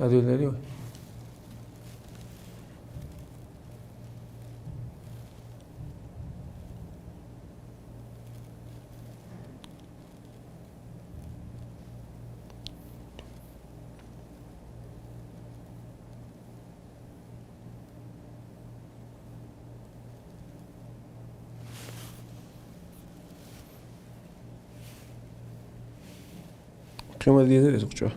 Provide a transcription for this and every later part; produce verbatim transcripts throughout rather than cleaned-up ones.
Ладуьйлари вай? Кхин ма дезар иза кхучо.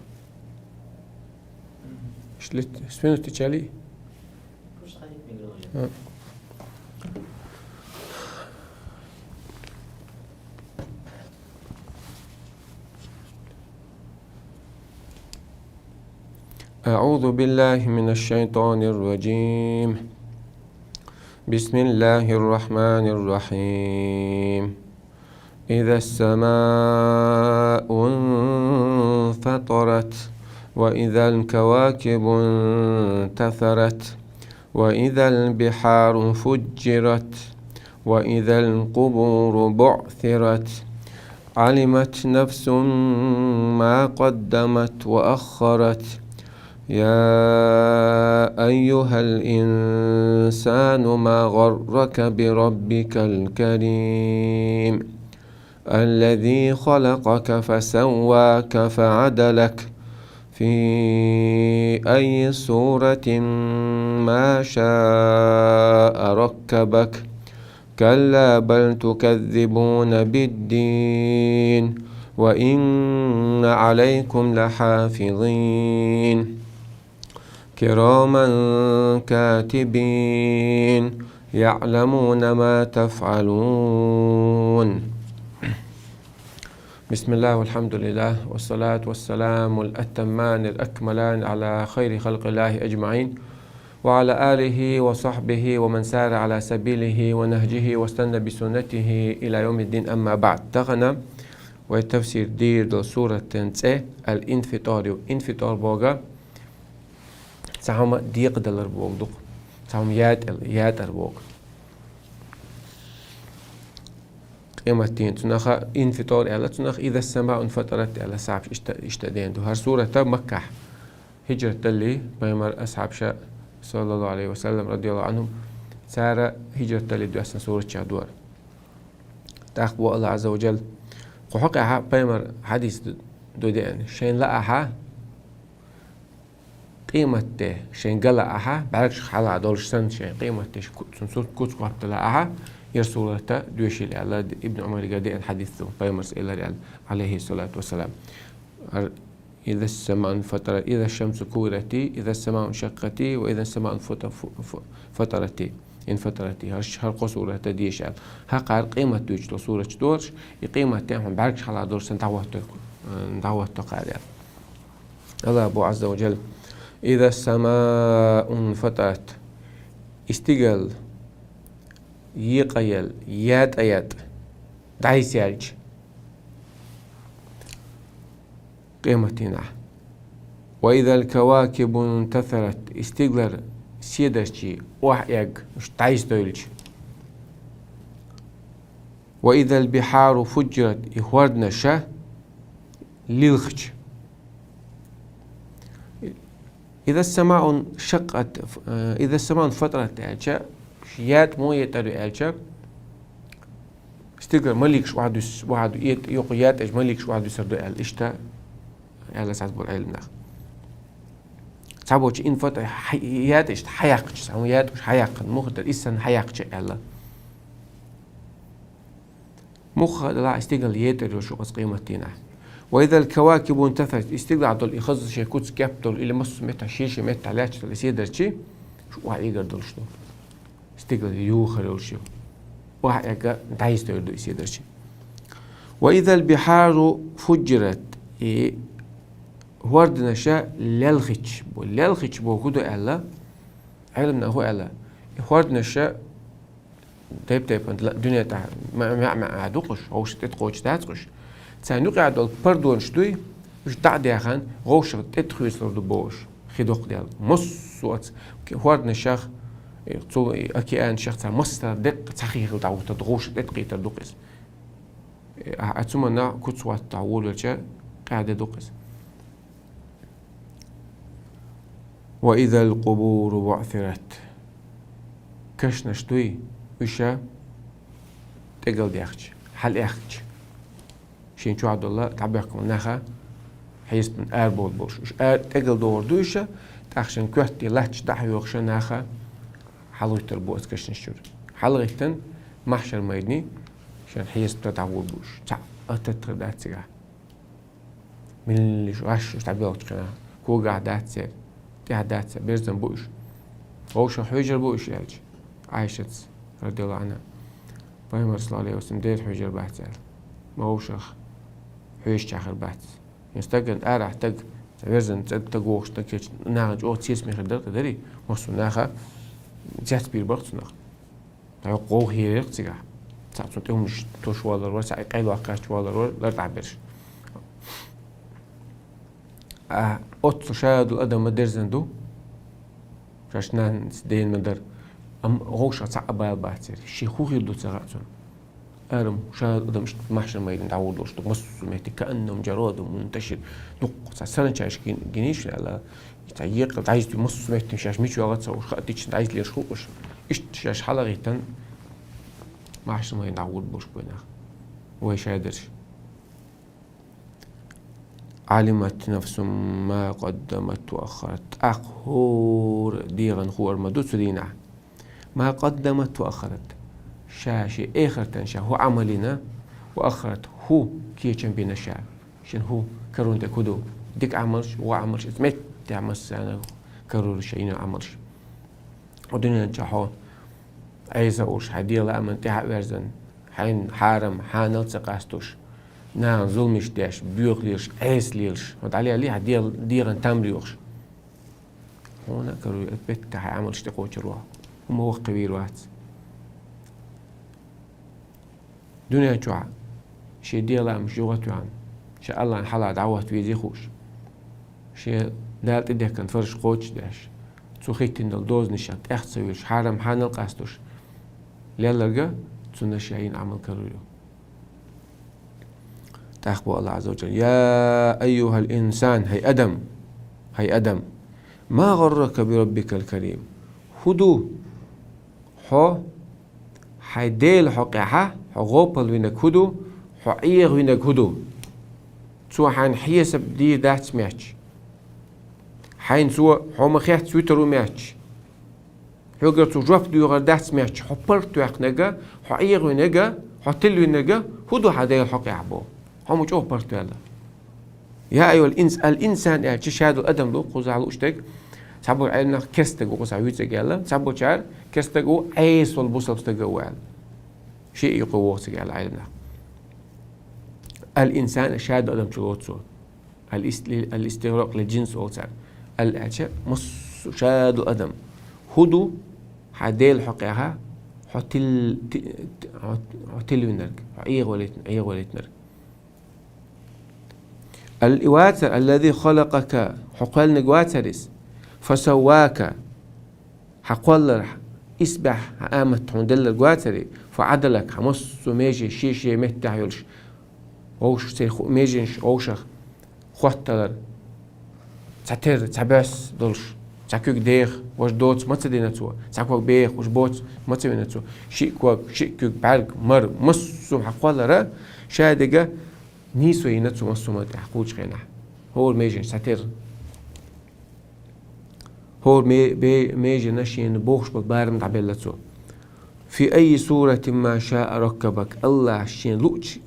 Шлит, спину течали. أعوذ بالله من الشيطان الرجيم. بسم الله الرحمن الرحيم. إذا السماء انفطرت، وإذا الكواكب انتثرت، وإذا البحار فجرت، وإذا القبور بعثرت، علمت نفس ما قدمت وأخرت. يا أيها الإنسان ما غرك بربك الكريم، الذي خلقك فسواك فعدلك في أي صورة ما شاء ركبك. كلا بل تكذبون بالدين، وإن عليكم لحافظين، كراما كاتبين، يعلمون ما تفعلون. بسم الله والحمد لله والصلاة والسلام الأتمان الأكملان على خير خلق الله أجمعين، وعلى آله وصحبه ومن سار على سبيله ونهجه واستنى بسنته إلى يوم الدين، أما بعد. Тахан вай тафсир дийр долу сураттан цӀе Ал-Инфитор ю. Инфитор боху цхьа хӀума декъадалар боху ду-кх. Цхьа хӀума ятӀал-, ятӀар боху. Къематдийнан цунах инфитор аьлла, цунах иза самаун фатарат аьлла, сахьабаш иштта, иштта деана ду. ХӀара сурат Маккахь хӀижрат даллий, пайхамар асхьабаша, саллаллаху Ӏалайхи ва саллам, радияллаху Ӏанхум, цара хӀижрат даллий доьссина суратех ду хӀара. ТӀаккха боху Аллах Ӏазза ва Джалла: кху хьокъехь пайхамар хьадис ду, ду деана, шайна лаахь, къематде шайн ган лаахь, бӀаьргашка хьалха долуш санна шайн къематде ку-, цунна сурт куц кхоттала лаахь, яра сурата доьшийла аьлла, Ибн Ӏумарга деана хьадис ду, пайхамарс элира аьлла, Ӏалайхи салату ва салам. Ар-, иза самаун фатарат, иза шамсу кувирати, иза самаун шаккъати, ва иза самаун фата-, фу-, фу-, фатарати, инфатарати. ХӀара ш-, хӀара кхо сурата деша аьлла. ХӀокхара къемат дуьйцуш долу сураташ дора, и къемат тӀехь бӀаьргаш хьалха долуш санна дӀахӀотто, э, дӀахӀотто кхара аьлла. Аллах боху Ӏазза ва Джалла: «Иза самаун фатарат». И стигал, екъаял, ятӀа-ятӀа, дӀасаяьлча къематдийнахь. «Ва изал кавакибу интасарат». И стигалара седарчий охьаэгна, уьш дӀасадойлча. «Ва изал бихьару фуджжират», и хӀорданаша лилхича. «Иза самаун шаккъат, э, иза самаун фатарат» аьлча, ятӀа муха ятӀар ю аьлча, стигара маликаш охьадуьс-, охьаду-, эт-, юкъа ятӀаш маликаш охьадуьсур ду аьлла, иштта аьлла цхьаболу Ӏеламнаха. Цхьаболчу инфата-, хьа-, ятӀа иштта хьаяккхича, цхьа хӀума ятӀа уьш хьаяккхина, муха дара, иза санна хьаяккхича аьлла. Муха а делахь, и стигала ятӀар йолуш ю оцу къематдийнахь. «Ва изал кавакибу интасарат», и стигалахь долу и хаза шайн куц кеп долу, или массо а меттахь, шен-шен меттахь лаьтташ долу и седарчий, уьш охьаэгар долуш ду. Стигала юхар йолуш ю. Охьаэгна дӀасадойлур ду и седарчий. «Ва изал бихьару фуджжират», и хӀорданаша лелхича бо-, лелхича бохург хӀун ду аьлла, Ӏеламнаха хӀун аьлла, и хӀорданаша тайп-тайпана ла-, дуьне тӀехь ма-, маьӀ-маьӀӀа дукхуш, вовшах тӀе тӀекхочуш дацкъуш. Царна юкъахь долу пардонаш дуй, уьш дӀа а даьхна, вовшах тӀе тӀекхоьцур ду бохуш, хи доккху дела. Массо а оцу хӀорданашах, э, цул и океанашах цхьа массара деккъа цхьа хи хилла дӀахӀуттур ду, вовшах тӀе тӀекхийтар ду-кх иза. Э, а, а цу манна куц хӀоттахь волавелча, къаьхьа де ду-кх иза. وإذا القبور بعثرت. Кашнаш дуй, уьш тӀегӀолла даьхча, хьалъаьхкача. Шен чохь долу дӀабоьхкина наха хьесапан арабовла болуш. Уьш ара тӀегӀолла догӀур ду уьш, тӀаккха шен коьрте латташ дӀахьоьхуш наха хьалхӀуьттур бу оцу кашнаш чуьра. ХьалагӀиттина маьхьшар-майдане шен хьесап тӀе дӀагӀур бу уьш. Цхьа а таттар дац цигахь. Меллаша гӀаш уьш дӀабоьлхучу хенахь, когахь дац церан, тӀехь дац церан, берзан бу уьш. Вовшах хьоьжур бу уьш аьлча, Ӏайшатас, радияллаху Ӏанха, Пайхамар, саллаллаху Ӏалайхи ва саллам, дера хьоьжур бац аьлла. Ма вовшах хьоьжуш хир бац. Ин стагана арахь стаг, верзан цӀа стаг вохуш стаг кечу нахана чӀогӀа цецаме хир дара, дарий? Массо а наха цецбийр бара цунах. Дакъа гӀовгӀа хӀерийра цигахь. Цхьаъ цунна тӀе хӀуманаш тосуш валар вара, цхьаъ къайлаваккхаш валар вара, лар тӀехь берш. А оццул шадолу адам ма дерзан ду, шаьш нанас дена ма дара. Амма вовшах цхьаъ а бала бац церан. Шен хӀун хир ду ца хаьа цунна. Арам шадолу адам иштта маьхьшар-майдане дӀагӀур долуш ду, массо а метте, кааннахум джарадун мунташир. Дуккха цхьа сарачаьрга гин-, гинийша аьлла, цхьа екъал дӀайза массо а метте шаьш мича вагӀа ца хууш, хаа дича дӀайза лелаш хӀуъуш. Иштта шаьш хьалагӀиттина маьхьшар-майдане дӀагӀур болуш бу нах. Вай шадерш. علمت نفس ما قدمت وأخرت. ТӀаккха хӀора дегӀан хуур ма ду цу дийнахь. ما قدمت وأخرت. Ша шен эхартан ша хӀун Ӏамал йина, وأخرت, хӀун кечам бина ша. Шен хӀун карорна дерг хӀун ду? Дика Ӏамалш, вон Ӏамалш, иза меттехь массарна карор ю шен йина Ӏамалш. Хьо дуьнен чохь хьо Ӏеса а волуш, хьайн дегӀан лааман тӀаьхьа а верзан, хьайн хьарам, хьанал а ца къастуш, нахана зуламаш деш, боьха лелаш, Ӏеса лелаш, хьо дӀалелий хьан дегӀ-, дегӀан там лоьхуш. Хьуна а карор ю, беттахь хьайн Ӏамалш тӀекхочур ву хьо. ХӀума ваккхавийр вац. Дуьнен чохь шен дегӀан лаамаш юха а тоьхна, ша Аллахьан хьалха дӀахӀотта везий хууш, шен Дала тӀедехкина фарзаш кхочушдеш, цо хӀиттина долу дозанашех тӀех ца вуьйлуш, хьарам хьанал къастуш, лелларг а цунна шен йина Ӏамал карор ю. ТӀаккха боху Аллахь Ӏазза ва Джалла: يا أيها الإنسان, хӀай адам, хӀай адам, ما غرك بربك الكريم. ХӀун ду хьо, хьайн Дела хьокъехь, хьо гӀопал винарг хӀун ду, хьо Ӏеха винарг хӀун ду? Цо хьайна хьесап дийр дац моьттуш. Хьайна цо хьо ма хеццара вуьтур ву моьттуш. Хьоьгара цо жоп доьхур дац моьттуш. Хьо паргӀат ваьккхинарг а, хьо Ӏеха винарг а, хьо тилла винарг а хӀун ду хьан Дела хьокъехь боху? Хьо ма чӀогӀа паргӀат ваьлла. يا أيها الإنس-, الإنسان аьлча шадолу адам ду, кхузахь лууш дерг, цхьаболу Ӏеламнах керста стаг ву кхузахь вуьйцург аьлла, цхьаболчара керста стаг ву, Ӏеса волу бусалба стаг а ву аьлла. Шиъ юкъа воху цига аьлла Ӏеламнах. Ал-инсан шадолу адам чу лоцу цо. Ал-ист-, ал-истигъракъ лил-джинс олу цара. Ал аьлча массо а шадолу адам. ХӀун ду хьан Дела хьокъехь, хьо тил-, ти-, ти-, хьо, хьо тилвинарг, хьо Ӏехавалитин-, Ӏехавалитинарг? Ал-, и вацар, الذي خلقك, хьо кхоьллинарг вацар иза, فسواك, хьан кхолларх, исбаьхьа хьан амат хьуна делларг вацар и, فعدلك, хьан массо а меже шен-шен меттехь йолуш, вовшах церан ху-, меженаш вовшах хотталар, цхьа тера, цхьа бӀаьс долуш, цхьа куьг деха, важа доцу ма ца дина цо, цхьа ког беха, важа боцу ма ца вина цо, шиъ ког, шиъ куьг, бӀаьрг, мара, массо а хьан кхоллара, ша дерг нийсо йина цо массо а ма тӀехь кхучу хенахь. ХӀора меженаш цхьа тера. ХӀора ме-, бе-, меженаш шена бохуш болу барам дӀабелла цо. في أي صورة ما شاء ركبك. Аллахь шена луучу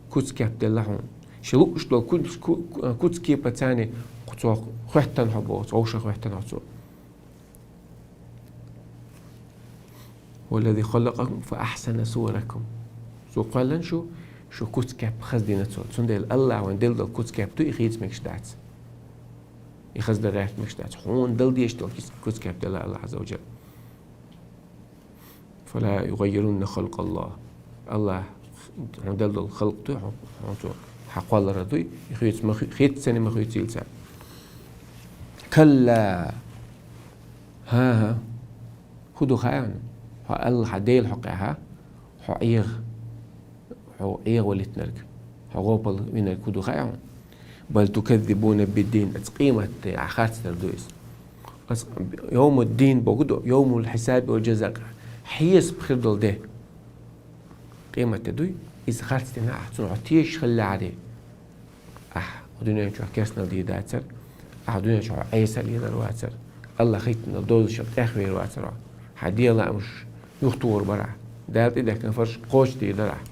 куц-кеп делла хьуна. Шен лууш долу куц-, ку-, куц-кепаца цо хоьттина хьо боху, вовшах хоьттина хьо цо. هو الذي خلقكم فأحسن صوركم. Цо кхоьллина шу, шу куц-кеп хаза дина цо. Цундела Аллахь вайн делла долу куц-кеп ду, и хийца мегаш дац. И хаза дан гӀерта мегаш дац. Хьуна дала дезаш долу куц-, куц-кеп делла Аллахь Ӏазза ва Джалла. فلا يغيرن خلق الله. Аллахь хьуна делла долу халкъ ду, хьуна, хьуна цо хьан кхоллара дуй, и хуьйцу ма хуьй-, хеццане ма хуьйцийла цара. كلا. ХӀан-хӀа. ХӀун ду хаьа хьуна? Хьо Аллахь хьан Дела хьокъехь, хьо Ӏеха, хьо Ӏехавалитинарг, хьо гӀопал винарг хӀун ду хаьа хьуна? بل تكذبون بالدين. Оцу къематде ахь харцдар ду иза. Ас йовмуддин богу до, йовмул хьисаби ва джаза. Хьесап хир дола де. Къематде дуй, иза харц дийнахь ахь цунах хьо тешаш хиллехьара. Ахь дуьнен чохь керстанал дийр дацар, ахь дуьнен чохь Ӏеса лелар вацар, Аллахь хийттина дозашал тӀехвер вацар хьо. Хьан дела амш юхатохар бара ахь. Дала тӀедехкина фарз кхочушдийр дара ахь.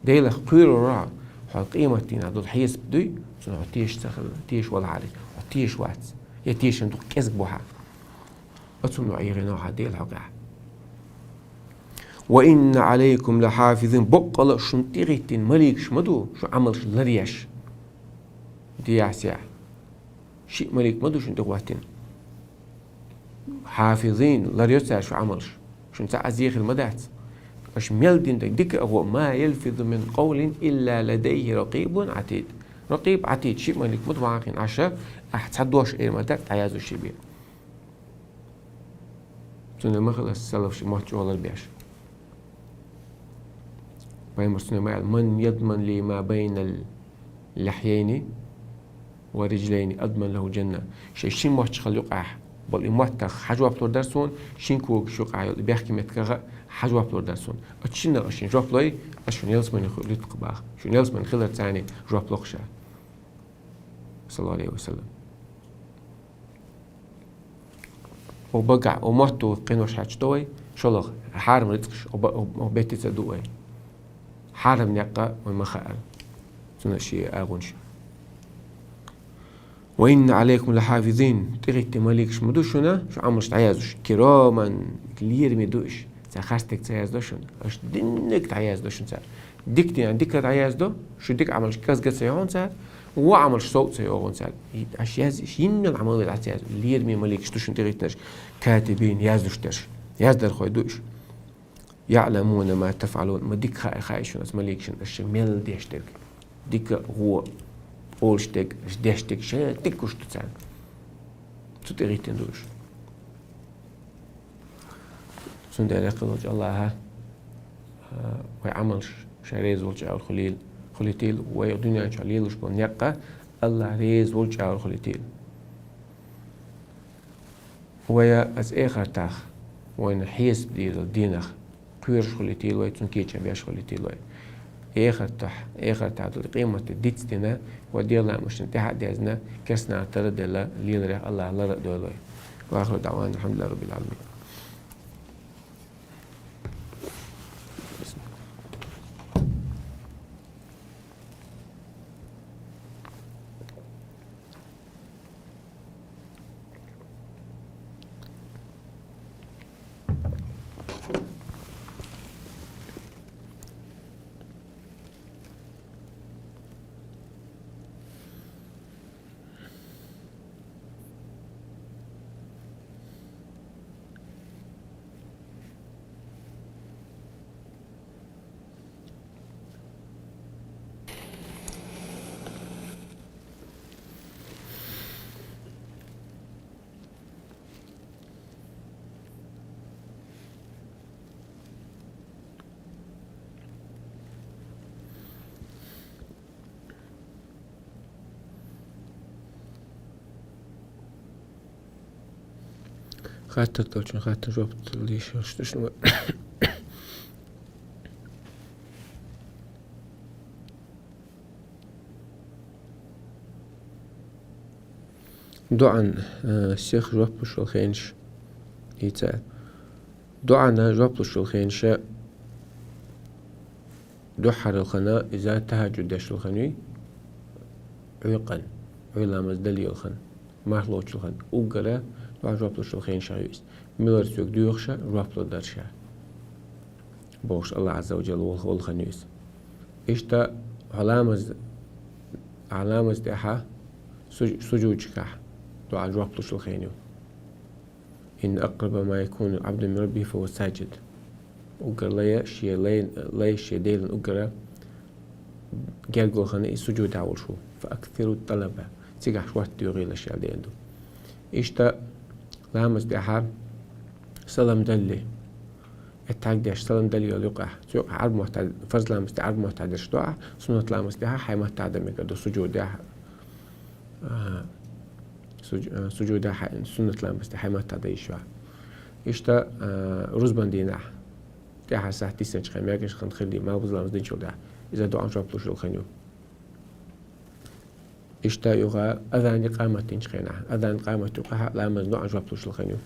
Делах кхоьрур вара хьо, хьо къематдийнахь долу хьесап дуй, цунах хьо тешаш ца хилла, тешаш валахьара, хьо тешаш вац, я тешам дукха кӀезиг бу хьан. Оцунна ӀийгӀина хьан Дела хьокъехь. «Ва инна Ӏалайкум ла хьафизин», боккъала шун тӀегӀиттина маликаш ма ду, шун Ӏамалш ларъеш. Дехьа-сехьа. Шиъ малик ма ду шун тӀе хӀоттийна. Хьафизин, ларйо цара шун Ӏамалш. Шун цхьа а зехира ма дац. Аша мел дина даг дика а гӀо, «ма ялфизу мин къавлин илла ладайхи ракъибун Ӏатид». Ракъиб, Ӏатид, шиъ малик ма ду вахийна Ӏаша, ахь цхьа дош эр ма дац, дӀаяздеш шиъ бен. Цундела ма хила салафаш мотт чӀогӀа ларбеш. Пайхамар цундела ма аьлла: «Ман ядман ли ма байнал лахьяйни ва риджлайни адман лаху джанна». Шайн шин моччахал юкъахь болу и моттах хьан жоп лур дара суна, шин когаш юкъахь йолу и бехке меттигах а хьан жоп лур дара суна. Оцу шиннах аш шайн жоп лой, аш шуна ялсамане хи-, луьту-кх баха. Шуна ялсамане хилар царна жоп ло-кх ша. Саллаллаху алейхи ва саллям. О багахь, о мотто къинош хьаьчу до вай, шолгӀа хьарам рицкъаш о ба-, о, о беттица ду вай. Хьарам некъа вай ма хаара. Цуьнан шен агӀонаш. «Ва инна Ӏалайкум ла хьафизин», тӀегӀитте маликаш ма ду шуна, шун Ӏамалш дӀаяздеш. «Кироман», лераме ду уьш. Цхьа харцдерг ца яздо шуна. Аша диннарг дӀаяздо шуна цара. Дика дина дика дӀаяздо, шу дика Ӏамалш кӀезга ца йогӀу цара, вон Ӏамалш сов ца йогӀу цара. Аша яз-, йиннал Ӏамал дӀа ца язду. Лераме маликаш ду шуна тӀегӀиттинарш, катибин, яздеш дерш. Яздархой ду уьш. «Яъламуна ма тафъалун», ма дика хаьа, хаьа шуна оцу маликашна, аша мел деш дерг. Дика гӀо, олуш дерг, аша деш дерг, ша дика гуш ду царна. Цу тӀегӀиттина ду уьш. Цундела рекъа волчу Аллаха, а, вай Ӏамалш ша реза волчу агӀор хуьлийла, хуьлийтийла, вай дуьнен чохь лелош болу некъа Аллах реза волчу агӀор хуьлийтийла. Вай аса эхартахь, вайна хьесап дийр долу дийнахь кхоьруш хуьлийтийла вай, цунна кечам беш хуьлийтийла вай. Эхартахь, эхартахь долу къематде дицдина, вай Делан амрашна тӀаьхьа а дезна, керстанах тара а делла, леларех Аллах лар а дойла вай. Ва ахиру даъвана алхьамдулиллахи раббил Ӏаламин. Хаттар долчун хаттар жоп лийшалаш ду шуна. ДоӀан, э, сиха жоп луш йолу хенаш ийца. ДоӀана жоп луш йолу хенаша дуьххьара хана иза тахӀаджуд деш йолу хан юй? Ӏуьйкъан, Ӏуьйламаз дали йолу хан, мархлочул хан. Уггара дуьхьа жоп луш йолу хенашах ю иза. Муьлар соьга доьхуша, жоп лур дара ша. Бохуш Аллах Азза ва Джалла волу, волу хан ю иза. Иштта хьо ламаз, ахьа ламаз тӀехьа суж-, сужудчикахь дуьхьа жоп луш йолу хен ю. «Инна акъраба ма якуну ал-Ӏабду мин раббихи фа хува саджид». Уггар лай шен лай, лай шен Делан уггара гергол хана и сужудехь волуш ву. «Фа аксиру талаба». Цигахь шорта доьгӀийла шел ден ду. Иштта ламаз тӀехьа салам далли. Эттаг деш салам далли йолу юкъахь. Цу юкъахь Ӏарба мотта, фарз ламаз тӀе Ӏарба мотта дерш ду ахь, суннат ламаз тӀехьа хьайн матта дан мегар ду сужудехь. А, Суж-, э, сужуда хьа-, суннат ламаз тӀа хьай маттахь дан йиш йолаш. Иштта, э, рузбан дийнахь, тӀехьа сахьат диссанчу хенахь мегаш хинна хир ду, малхбуза ламаз динчул тӀехьа. Иза дуӀа жоп луш йолу хан ю. Иштта юха азан, икъамат динчу хенахь, азан, икъамат юкъахь ламаз дуӀа жоп луш йолу хан ю.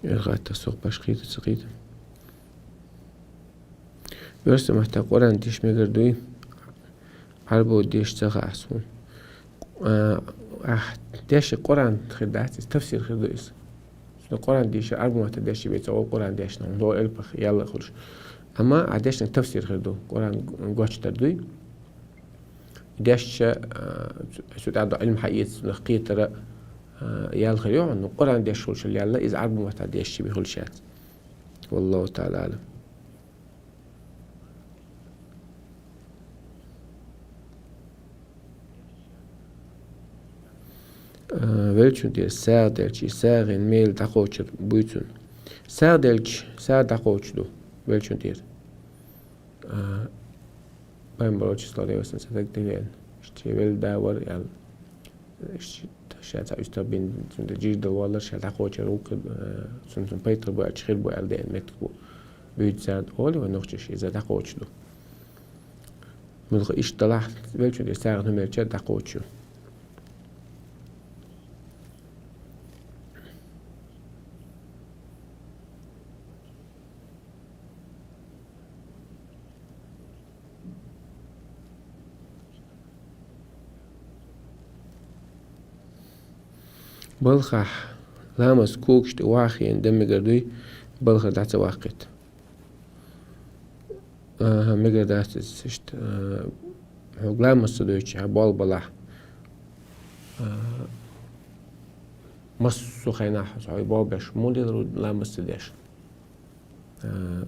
Эр гӀатта сох башхийта ца кхийта. Оьрсийн маттахь Къуръан деш мегар дуй? Ӏарбо деш ца хаьа суна. А, ахь деш Къуръан хир дац, иза тафсир хир ду иза. Цуьнан Къуръан деш Ӏарбо маттахь деш бен ца гӀо Къуръан дешна, хӀунда элпах ял а хуьлуш. Амма а дешнарг тафсир хир ду, Къуръан гочдар дуй. Дешча, а, цу тӀехь ду Ӏилма хьаэца, цунах кхетара, а, ял хир ю хьуна, ну, Къуръан деш хуьлуш ял, иза Ӏарбо маттахь деш бен хуьлуш яц. Валлаху таӀала аӀлам. А, веллачун тӀера сагӀа делча, и сагӀина мел дӀакхочур буй цунна? СагӀа делча, сагӀа дӀакхочуш ду веллачун тӀера. А, пайхамар волчу, саллаллаху Ӏалайхи ва саллам, цхьа стаг тӀе веана. Иштта велла да вара аьлла. Иштта ша цхьа уьстагӀ бина, цунна тӀе жижиг дала валлара, ша дӀакхочур ву, э, цунна, цунна пайда хир бу аьлча, хир бу аьлла деана меттиг бу. Буьйцу цара олий вайн нохчаша, иза дӀакхочуш ду. Муьлха иштта далахь, веллачун тӀе сагӀина хӀума елча дӀакхочуш ю. Балхахь ламаз когаш тӀе вахийна дан мегар дуй, балхара дӀа ца ваккхийта? АхӀа, мегар дац иза, иштта, а, хьо ламаз ца дойтуш, хьан болх балахь, а, массо а хенахь хьо болх беш, муха лелар ву ламаз ца деш? А,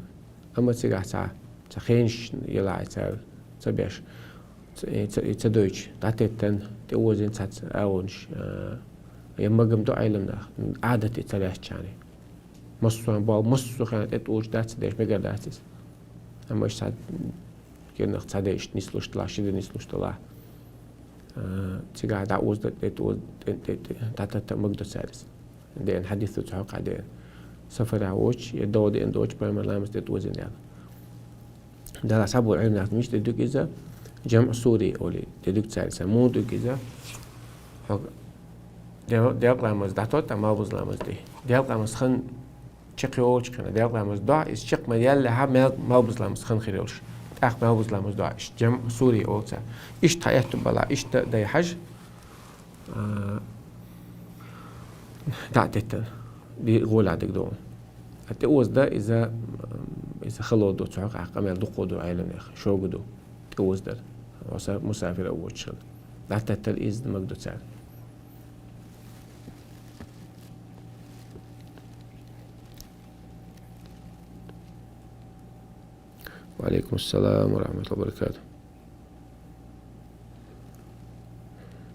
амма цигахь цхьа, цхьа хенаш елахь цара ца беш, ца, и ца, и ца дойтуш, дӀатеттина, тӀеозийна цхьацца агӀонаш, а, я магам ду Ӏеламнаха, Ӏадате ца лаьцначарна. Массо а болх, массо а хенахь тӀетӀуьллуш дац ца деш, мегар дац иза. Амма иштта цхьа кӀирнах цхьа де иштта нислуш делахь, ши де нислуш делахь, а, цигахь дӀаоза, тӀетӀуоза, тӀе, тӀе, тӀе, дӀататта магадо цара иза. Деана хьадис ду цу хьокъехь деана. Сафарехь воцуш, я догӀа деана доцуш, пайхамар ламаз тӀетӀуьйзина аьлла. Делахь цхьаболу Ӏилманехь мича тӀедуьгу иза, жамъ сури олий, тӀедуьгу цара иза. Муха дуьгу иза? Хьо дел-, делкъа ламаз дӀатотту, малхбуза ламаз де. Делкъа ламаз хан чекхйолучу хенахь, делкъа ламаз дохь, иза чекх ма яьллехьа, мел-, малхбуза ламаз хан хир йолуш. ТӀаккха малхбуза ламаз дохь, иштта жамъ сури олу цара. Иштта хьан аьтту бала, иштта дай хьажа. А, дӀа а теттина, ди-, гӀолехь дерг ду. А тӀеоза дан иза, иза хало ду, цу хьокъехь къамел дуккха ду Ӏеламнехан, шога ду тӀеоза дар. Хьо са мусафир а воцуш хила. ДӀатеттар иза магадо цара. Ва Ӏалайкум ассалам ва рахьматуллахӀи ва баракатухӀ.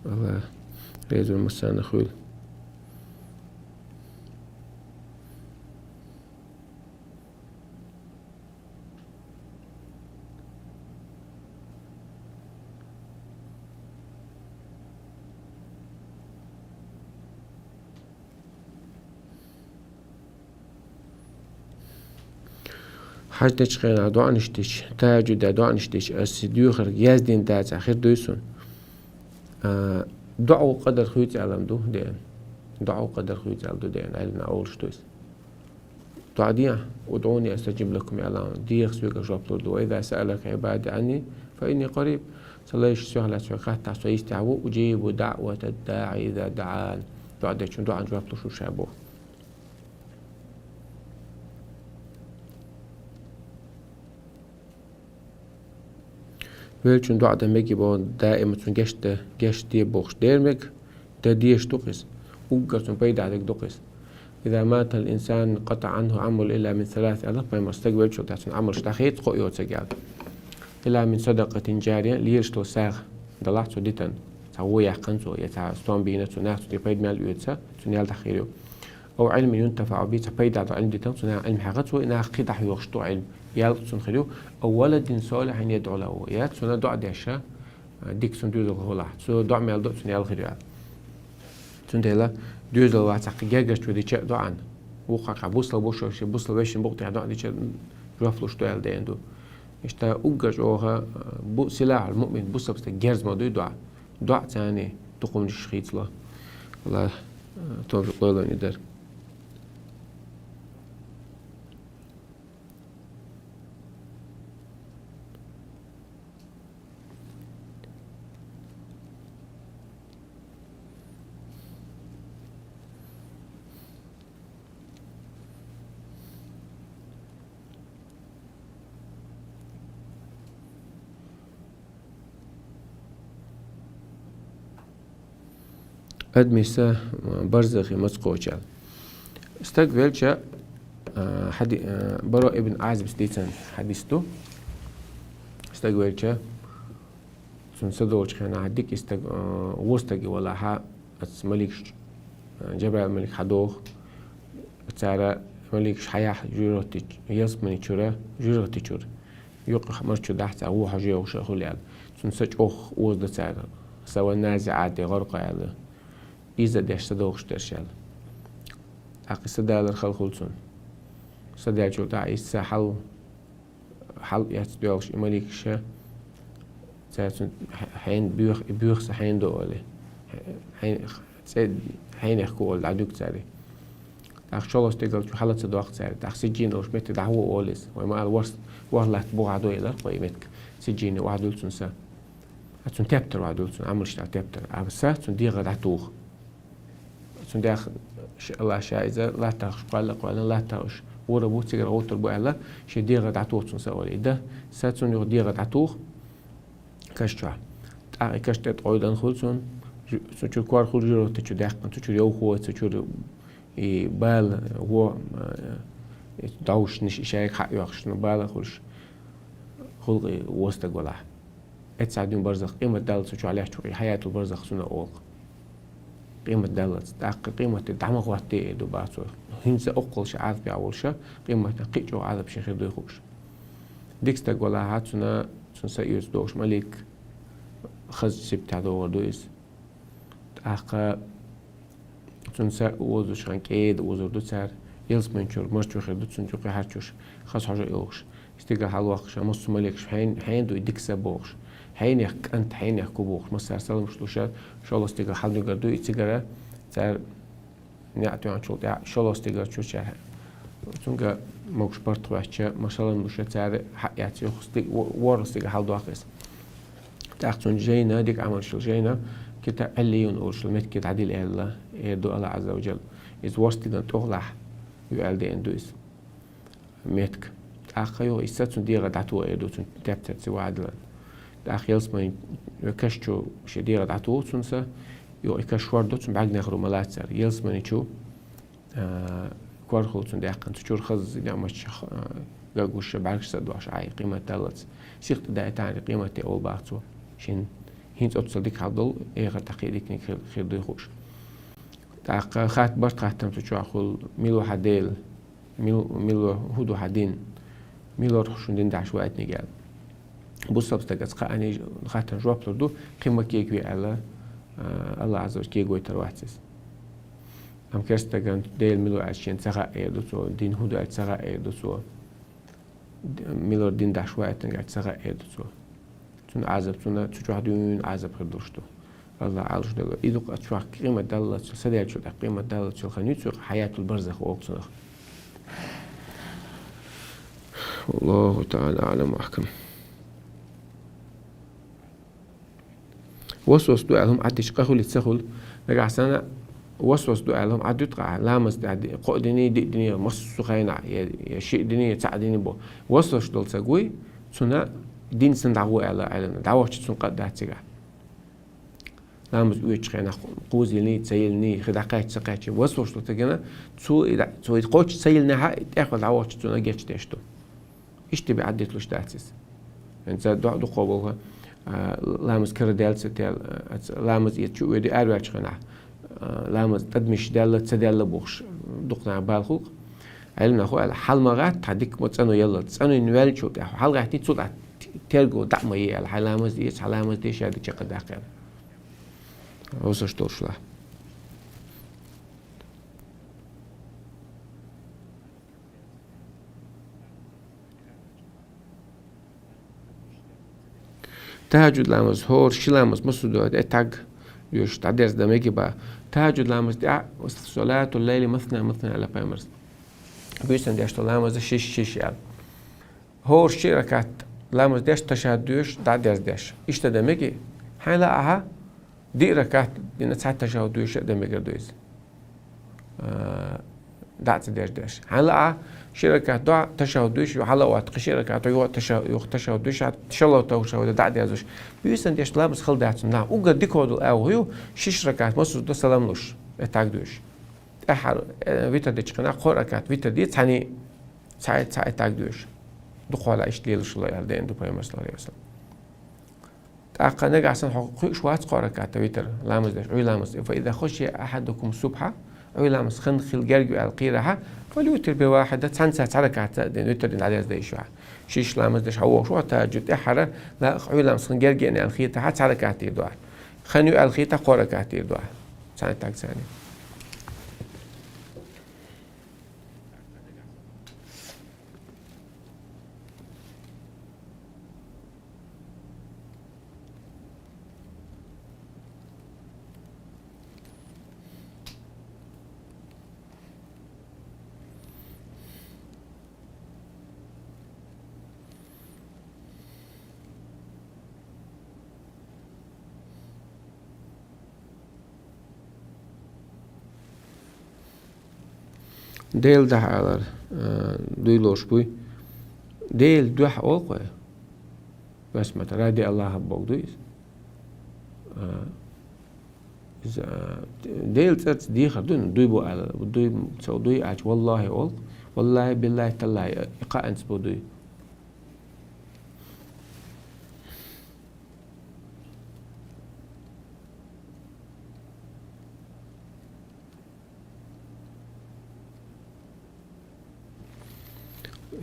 Алла реза ву массарна хуьлда. Хьаьж дечу хенахь доӀанаш дича, тахӀажжуд де доӀанаш дича, аса доьхург яздина дацахь хир дуй суна? А, доӀа къадар хуьйцу аьлла ма ду деана. ДоӀа къадар хуьйцӀал ду дена, Ӏилман олуш ду иза. ДоӀа де, «ادعوني أستجب لكم», аьлла, дехьа соьга жоп лур ду. «وإذا سألك عبادي عني فإني قريب». Сан лайш соьга лаьцна хаттахь, со йистехь ву, «أجيب دعوة الداع إذا دعان». ДоӀа дечун доӀан жоп луш ву ша боху. Веллачун доӀа дан мега боху, даима цунна гечде, гечде бохуш дер мега, дан дезаш ду-кх иза. Уггар цунна пайда дерг ду-кх иза. «إذا مات الإنسان انقطع عنه عمل إلا من ثلاث», аьлла пайхамара, стаг веллачул тӀаьхьа цуьнан Ӏамалш дӀахеца кхоъ йоцург аьлла. «إلا من صدقة جارية», лелаш долу сагӀа далахь цо дитина. Цхьа вон яьккхина цо, я цхьа стом бийна цо, нах цу тӀе пайда мел оьцу, цуьнан ял дӀахийр ю. «أو علم ينتفع به», цхьа пайда долу Ӏилма дитина, цу наха Ӏилма хьаьгна цо, и наха кхин дӀахьоьхуш ду Ӏилма, ял цунна хир ю. «أو ولد صالح يدعو له», я цунна доӀа деш, а, дика цунна доьзал хилахь, цо доӀа мел до, цунна ял хир ю. Цундела доьзал вац хьакха гергарчо дича а доӀан, вукху хьакха бусалба бу шо, шен бусалба вешин букъа тӀехь доӀа дича а жоп луш ду аьлла дена ду. Иштта уггар чӀогӀа, а, бу-, силахьул-муъмин, бусалба стаг герз ма дуй доӀа. ДоӀа царна дукха хӀуманаш хийцало. Аллах, а, товфикъ лойла вайна и дар. Адамийн са, а, барзахе маца кхочу аьлла. Стаг велча, а, хьади-, а, Бараъ ибн Ӏазибас дийцина хьадис ду. Стаг велча, цуьнан са долчу хенахь дика и стаг, а, вон стаге валахь, оцу маликаш, а, Жабраил малик хьадоху. Цара маликаш хьаяхь жуьргӀатти-, ялсамани чуьра, жуьргӀатти чуьра. Юккъе марчу дахь цхьа вон хьожа йогӀуш хуьлу аьлла. Цуьнан са чӀогӀа оза ду цара. «والنازعات غرقا» аьлла. Иза деш са дохуш дерш аьлла. ТӀаккха и са далар хала хуьлу цунна. Са даьллачул тӀаьхьа и са хьал, хьал эцна доьлхуш и маликаша, цара цунна хье-, хьенан боьха, и боьха са хьенан ду олий. Хье-, хье-, цӀе хьенех ку олий дӀадуьгу цара. ТӀаккха шолгӀа стигал чу хьала ца доккху цара. ТӀаккха сиджжийна долуш меттиг дӀахьо олий иза. Вай ма-аллара, ворхӀ-, ворхӀ латта бухахь ду элира кхо и меттиг. Сиджжийна охьадуьллу цунна са. А цунна тептар охьадуьллу, цунна Ӏамалш тӀехь тептар. А са цунна дегӀа дӀатуху. Цунна дегӀ ш-, Аллах ша иза латтахь уьш кхоьлла, кхоьллина латтахь уьш вора бу, цигара гӀовттур бу аьлла, шен дегӀа дӀатуху цунна са олий. И дан са цунна юха дегӀа дӀатуху каш чохь. ТӀаккха и каш тӀе ткъойдан хуьлу цунна, жу-, цу чуьра кор хуьлу жуьргӀатти чу даьккхина, цу чуьра йовхо, цу чуьра и бала, вон, э, и довшанаш, и шайга хьаоьхуш, ну, бала хуьлуш, хуьлу и вон стаг валахь. Эццахь дуьйна барзах къемат даллалц чохь лаьттачу и хьаятул барзах цунна олу. Къемат даллалц. ТӀаккха къемат де дӀа ма хӀоттаде эр ду бах цо. ХӀинца оккхул ша Ӏазапехь волуш, къематан кхин а чӀогӀа Ӏазап шен хир дуй хууш. Дика стаг валахь, цунна, цунна са оьцу дохуш малик хазачу сибтехь догӀур ду иза. ТӀаккха цунна са озучу хенахь кӀеда озур ду цара, ялсамани чуьра марчо хир ду цунна чу кхин хьарчош, хаза хьожа а йолуш. Стигала хьалавоккхуш, массо а маликаш хьен-, хьенан ду и дика са бохуш. Хьенех кӀант, хьенех ку бохуш, массара саламаш луш, шолгӀа стигала хьалдуьгур ду и цигара, цара неӀ тоьхначул тӀаьхьа шолгӀа стигала чу цара. Цуьнга могуш барт хӀоьттича, ма салам луш цара хьаэцна юха стиг-, во-, ворхӀ стигала хьалдоккху иза. ТӀаккха цунна жайна, дика Ӏамалш йолу жайна, кита Ӏиллийюн олуш йолу меттиг дӀадила аьлла, эр ду Аллах Ӏазза ва Джалла. Иза ворхӀ стигана тӀехулахь ю аьлла деана ду иза меттиг. ТӀаккха юха и са цунна дегӀа дӀатуху эр ду, цунна тептар ца ваьдалан. ТӀаккха ялсамани каш чу шен дегӀа дӀатуху цунна са, юха и каш шор ду, цунна бӀаьргнехаро ма лаца цара. Ялсамани чу а, кор хуьлу цунна даьккхина, цу чуьра хаза ниӀматаш, а, гуш, бӀаьргаш са дош, Ӏай, къемат даллалц. Сих тӀе даийтахьара къемат де олу бах цо. Шен хӀинца оццул дика хьал долу, эхартахь кхин а диканиг хир, хир дуй хууш. ТӀаккха хатта барт хаттам цу чохь хуьлу, мила ву хьан Дела, мила, мила, хӀун ду хьан дин, мила вара хьо шун дин дахьаш ваийтинарг аьлла. Бусалба стага ца кхаъний хаттам жоп лур ду, кхин ма кегаве аьлла, а, Аллах Ӏазза ва Джалла кегавайтар вац иза. Амма керста стагана Дела мила ву аьлча шена ца хаьа эр ду цо, дин хӀун ду аьлча ца хаьа эр ду цо, д-, мила вара дин дахьаш ваийтинарг аьлча ца хаьа эр ду цо. Цунна Ӏазап, цунна цу чохь дуьйна Ӏазап хир долуш ду. Аллах Ӏалаш дала. И дукха а чохь къемат даллалц, садаьллачул тӀехь къемат даллалц хила хан ю цуьнан, хьаятул барзах олу цунах. Аллаху таӀала аълам ва ахкам. Васвас ду аьлла хӀума Ӏаддича къа хуьлий, ца хуьлу? Нагахь санна васвас ду аьлла хӀума Ӏаддуьту-кх ахь, ламаз тӀехь ди-, кхоъ диний, диъ диний, массо а хенахь, я, я шиъ диний, я цхьаъ диний бо. Васвас долу ца гуй, цунна дин санна дӀагӀо аьлла, аьлла, дӀавахча цунна къа дац цигахь. Ламаз оьцучу хенахь кхуза йилний, ца йилний, хи дӀакхаьчча, ца кхаьчча, васвас долу ца гина, цо и дӀа-, цо и кхоччуш ца йилнехь а, и тӀехвала дӀавахча цунна гечдеш ду. Иштта бен Ӏаддитлуш дац иза. ХӀинца ду-, дукхо боху, а, ламаз кара даьлла ца даьлла, а, ца, ламаз эца чу оьду араваьллачу хенахь, а, ламаз тӀадамаш даьлла, ца даьлла бохуш, дукха нах бала хуьлу-кх. Ӏилманхо аьлла, хьала ма гӀатта, хьан дика ма цӀано яллалц. ЦӀанйина ваьллачул тӀаьхьа хьалагӀаьттий, цул тӀаьхьа тергал дӀа а ма е аьлла, хьайн ламаз эца, хьан ламаз деш а дика чекхдаккха аьлла. Васвас долуш лахь. ТахӀаджуд ламаз, хӀора ши ламаз массо а дуьхьа, э, таг доьшуш дӀадерза дан мега боху. ТахӀаджуд ламаз тӀехь, «Салатул лайли масна масна», аьлла пайхамарс. Буьйсанна деш долу ламаз шиш, шиш аьлла. ХӀора ши ракат ламаз деш, ташаххуд доьшуш, дӀадерза деш. Иштта дан мега? Хьайна лаахь, диъ ракат дина цхьа ташаххуд доьшуш а дан мегар ду иза. А, дӀа а ца дерза деш. Хьайна лаахь, ши ракат дохьа ташаххуд доьшуш, юха хьала а отта, кхин ши ракат юха таша-, юха ташаххуд доьшуш, шолгӀа ташаххуд дӀа а дерзош. Буьйсанна деш ламаз хала дац цунна. Уггар дика долу агӀо ю, шиш ракат массо а ду салам луш, э, таг доьшуш. ТӀаьххьара, э, витр дечу хенахь кхо ракат витр де, цхьаьний цхьа, цхьа таг доьшуш. Дукхахьолахь иштта лелаш хила аьлла деана ду пайхамарс, саллаллаху Ӏалайхи ва саллам. ТӀаккха нагахь санна хьо кхуьуш вац кхо ракат витр ламаз деш, Ӏуьйра ламаз. «Фа иза хашия ахьадукум субхьа», Ӏуьйра ламаз хан хила герга ю аьлла кхийрахь, «фальютир би вахьида», цхьаьнца цхьа ракат дина витр дина дӀадерза дан йиш ю. Шиш ламаз деш хьо вогӀуш ву, тахӀаджуд тӀаьххьара, ла-, Ӏуьйра ламаз хан герга йина аьлла хетахь, цхьа ракат дийр ду ахь. Хан ю аьлла хетахь, кхо ракат дийр ду ахь. Цхьаьна таг цхьаьний. Делан дуьхьа алар, а, дуй лоруш буй. Делан дуьхьа олу-кх вай. Басмата, ради Аллаха бохург ду иза. А, иза, а, Делан цӀарца дехар ду, дуй бу ала, дуй, цо дуй аьлча, валлахӀи олу-кх. ВаллахӀи, биллахӀи, таллахӀи, и кхаанца бу дуй.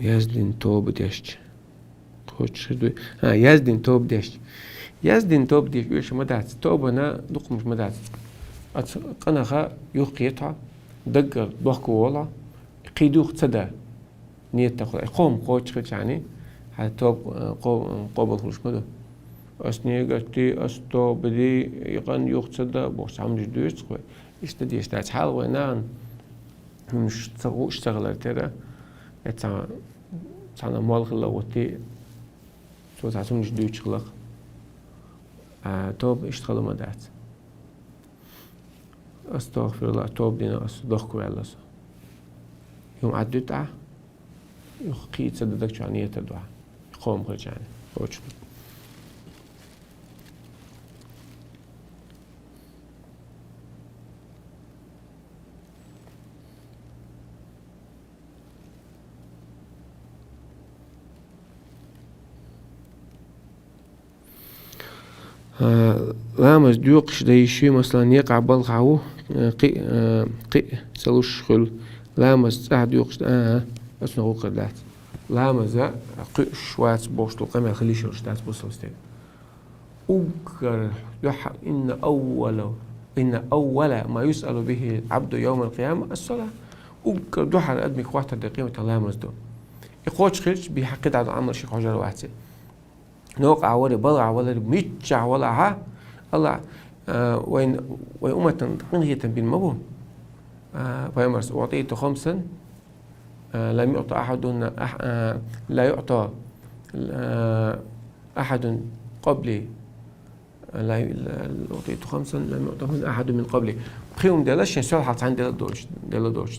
Яздина тоба дешча. Кхочуш хир дуй. А, яздина тоба дешча. Яздина тоба деш оьшуш ма дац. Тобана дукхамаш ма дац. Аса къанаха юхкхетахь, даггара дохко волахь, кхин дух ца да. Нийят тахула. Кхо хӀума кхочуш хилчахьана, хьан тоба, э, къо-, къобал хуьлуш ма ду. Ас нийят ди, ас тоба ди, и къан юха ца да, бохуш, цхьа хӀуманаш дуьйцу-кх вай. Иштта деш дац хьал вай нахана. ХӀуманаш ца гуш ца хилар тера, я цхьа-, цхьана молла хилла вутти, цо цхьа хӀуманаш дуьйцуш хилла-кх. А, тоба иштта хила ма дац. АстагӀфируллахӀ, тоба дина ас, дохко ваьлла со. Юха Ӏаддуьту ахь, юха кхин ца дан даг чохь нийят ду ахь. Кхо хӀума хилчахьана. Кхочуш. А, ламаз доькъуш дан йиш ю, масала, некъахь балхахь ву, э, кхин, э, кхин ца луш хуьлу. Ламаз цӀахь доькъуш дан, а, а, ацунах гӀуллакх дац. Ламаза кхуьуш вац бохуш долу къамел хила йиш йолуш дац бусалба стеган. Уггар дуьхьа, инна аввала, инна аввала ма юсъалу бихи абду явмал къияма ас-сала. Уггар дуьхьара адамиг хӀоттар дерг къематан ламаз ду. И кхочуш хилча, би хьакхи дӀа ду Ӏамал ши хьожар ваци. Нокъахь вари, балгӀахь валари, миччахь валахьа, Аллах, А, вайн, вайн умматан къинхетам бина ма бу. А, пайхамарас: «أعطيت خمسا، а, لم يعط أحد، أح-، а, لا يعطى، а, أحد قبلي. لا، لا، أعطيت خمسا لم يعطهن أحد من قبلي». Пхи хӀума делла шен, сол хьалха цхьанна делла доцуш, делла доцуш.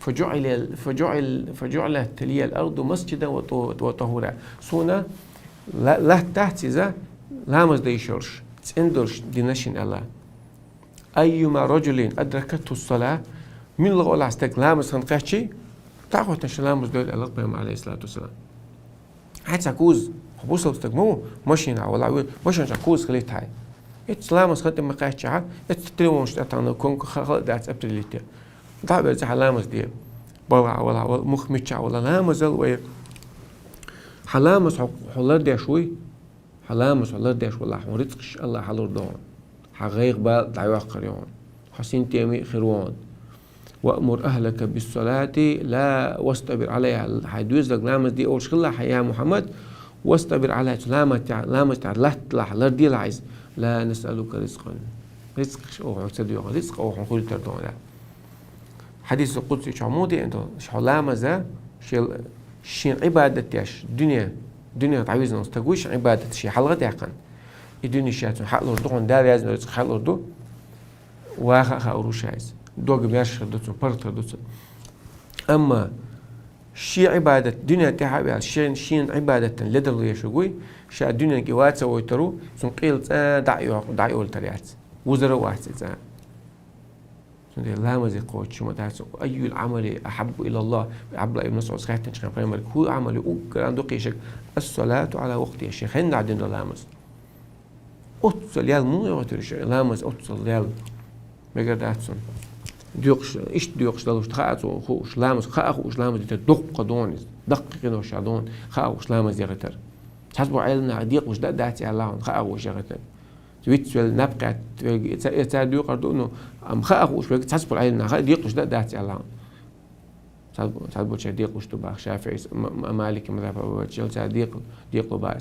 «فجعل، فجعل، فجعلت لي الأرض مسجدا وطو-، وطهورا». Суна ла-, латта дац иза, ламаз дан йиш йолуш, цӀена долуш дина шена аьлла. «أيما رجل أدركته الصلاة». Муьлха олахь стаг ламаз хан кхаьччи, дӀахӀотташ ламаз дойла аьлла пайхамар, алейхиссалату вассалам. Хьай цхьа куза, хьо бусалба стаг ма ву, машина валахь, машина чохь куза хилийта хьай. Эцца ламаз хан тӀе ма кхаьччахьа, эцца тревожаш тӀе тахана конка ха-, хала дац определить. ДӀа а верза хьан ламаз де. Балахь валахь, вала, мух миччахь вала, ламазал вай. Хьан ламаз хьо, хьо лардеш вуй? Хьан ламаз хьо лардеш валахь, хьуна рицкъаш Аллах хьалур ду хьуна. Хьан гӀайгӀа-бала дӀайоккхур ю хьуна. Хьо синтеме а хир ву хьуна. «وأمر أهلك بالصلاة لا واصطبر عليها». Хьайн доьзалга ламаз де олуш хилла хьан, я Мухьаммад, «واصطبر عليها», цу ламаз тӀехь-, ламаз тӀехь латталахь, ларделахь иза. «لا نسألك رزقا». Рицкъаш оха хьуна ца доьху, рицкъ оха хьуна хуьлуьйтур ду хьуна. Хьадисул къудси чохь муха деана ду, хьо ламаза, шел-, шен Ӏибадат деш, дуьне, дуьне дӀавизна стаг вуй шен Ӏибадат шен хьалха а даьккхина. И дуьне ша цунна хьалур ду хьуна, Дала яздина рицкъ хьалур ду, ваха а хаур ву ша иза. Дог мерш хир ду цунна, паргӀат хир ду цунна. Амма шен Ӏибадат, дуьне тӀаьхьа а ваьлла, шен, шен Ӏибадатан ледарло еш вуй, ша дуьненга и ваца войтур ву, цунна къел цӀа дӀа а йо-, дӀа а йолуьйтур яц. Вузар а вац и цӀа. Цундела ламазе кхочуш ма дац: «أي العمل أحب إلى الله؟» Абдулла ибн МасӀудас хаьттинчу хенахь пайхамарга: «ХӀун Ӏамал ю уггар а дукха ешарг?» «الصلاة على وقتها», шен хенна дина ламаз. Оццул ял муха йогӀуьйтур шу, ламаз оццул ял? Мегар дац цунна. Доькъуш, иштта доькъуш далуш хаа цо хууш, ламаз хаа хууш, ламаз дитар дуккха дона иза. Даккхий къинош а дона, хаа хууш ламаз яхийтар. Цхьацца бу Ӏеламнаха декъалуш дан а дац аьлла хьуна, хаа хууш яхийтар. Вицвелла, наб кхетта, верг, и ца-, и цара декъар ду, ну, амма хаа хууш верг цхьацца бу Ӏеламнаха декъалуш дан а дац аьлла хьуна. Цхьа-, цхьаболчара декъалуш ду баха, ШафиӀис, М-, М-, Малики мазхаб баьчча, цара декъал-, декъало баха.